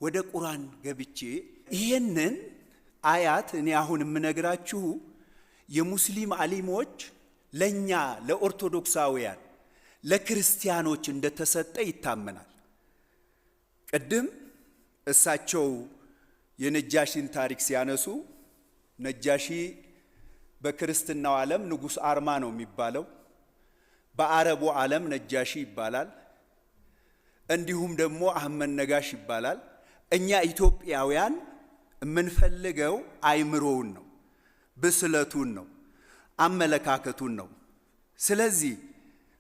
ወደ ቁርአን ገብቼ ይሄንን አያት እኔ አሁን የምነግራችሁ የሙስሊም አሊሞች ለኛ ለኦርቶዶክሳውያን ለክርስቲያኖች እንደተሰጠ ይታመናል። ቅድም እሳቸው የነጃሺን ታሪክ ሲያነሱ ነጃሺ በክርስትናው ዓለም ንጉሥ አርማ ነው የሚባለው። በአረቡ ዓለም ነጃሺ ይባላል። እንዲሁም ደግሞ አህመድ ነጋሽ ይባላል። እኛ ኢትዮጵያውያን የምንፈልገው አይምሮውን ነው፣ ብስለቱን ነው፣ አመለካከቱን ነው። ስለዚህ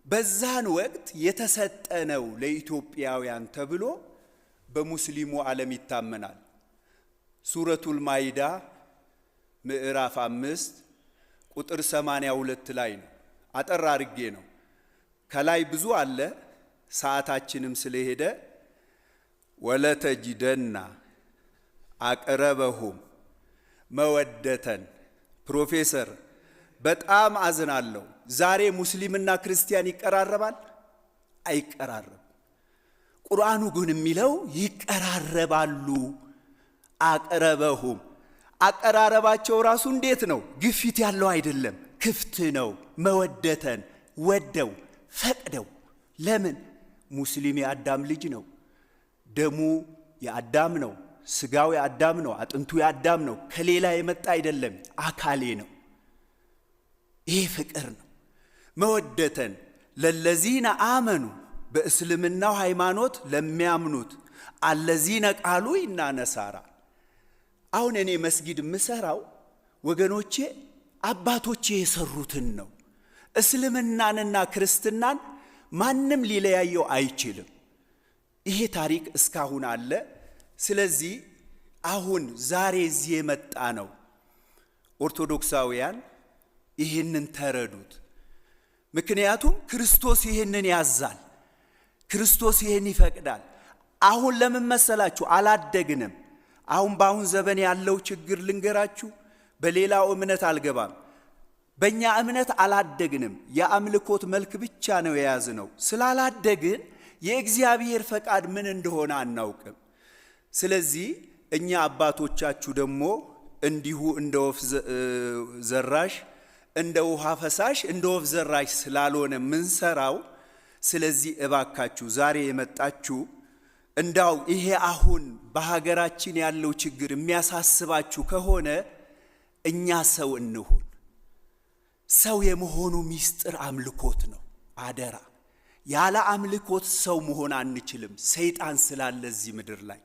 በዛን ወቅት የተሰጠ ነው ለኢትዮጵያውያን ተብሎ በሙስሊሙ ዓለም ይታመናል። ሱረቱል ማይዳ ምዕራፍ 5 ቁጥር 82 ላይ ነው። አጠር አርጌ ነው። ከላይ ብዙ አለ፣ ሰዓታችንም ስለሄደ ولتجدن أقربهم مودة። ፕሮፌሰር በጣም አዝናለሁ። ዛሬ ሙስሊምና ክርስቲያን ይቀራረባል? አይቀራረብም። ቁርአኑ ግን የሚለው ይቀራረባሉ። أقربهم አቀራረባቸው ራሱ እንዴት ነው? ግፊት ያለው አይደለም፣ ክፍት ነው። مودة ወደው ፈቅደው። ለምን? ሙስሊም የአዳም ልጅ ነው። ደሙ የአዳም ነው። ስጋው የአዳም ነው። አጥንቱ የአዳም ነው። ከሌላ የመጣ አይደለም፣ አካሌ ነው። ይሄ ፍቅር ነው። مودة للذين آمنوا በእስልምናው ሃይማኖት ለሚያምኑት الذين قالوا إنا نصارى። አሁን እኔ መስጊድ የምሰራው ወገኖቼ አባቶቼ የሰሩትን ነው። እስልምናንና ክርስትናን ማንም ሊለያየው አይችልም። ይሄ ታሪክ እስካሁን አለ። ስለዚህ አሁን ዛሬ እዚህ የመጣ ነው ኦርቶዶክሳውያን ይህንን ተረዱት። ምክንያቱም ክርስቶስ ይህንን ያዛል፣ ክርስቶስ ይህን ይፈቅዳል። አሁን ለምን መሰላችሁ አላደግንም? አሁን በአሁን ዘመን ያለው ችግር ልንገራችሁ። በሌላው እምነት አልገባም። በእኛ እምነት አላደግንም። የአምልኮት መልክ ብቻ ነው የያዝነው። ስላላደግን የእግዚአብሔር ፈቃድ ምን እንደሆነ አናውቅም። ስለዚህ እኛ አባቶቻችሁ ደግሞ እንዲሁ እንደ ወፍ ዘራሽ እንደ ውሃ ፈሳሽ እንደ ወፍ ዘራሽ ስላልሆነ ምንሰራው። ስለዚህ እባካችሁ ዛሬ የመጣችሁ እንዳው ይሄ አሁን በሀገራችን ያለው ችግር የሚያሳስባችሁ ከሆነ እኛ ሰው እንሁን። ሰው የመሆኑ ምስጢር አምልኮት ነው። አደራ፣ ያለ አምልኮት ሰው መሆን አንችልም። ሰይጣን ስላለ እዚህ ምድር ላይ።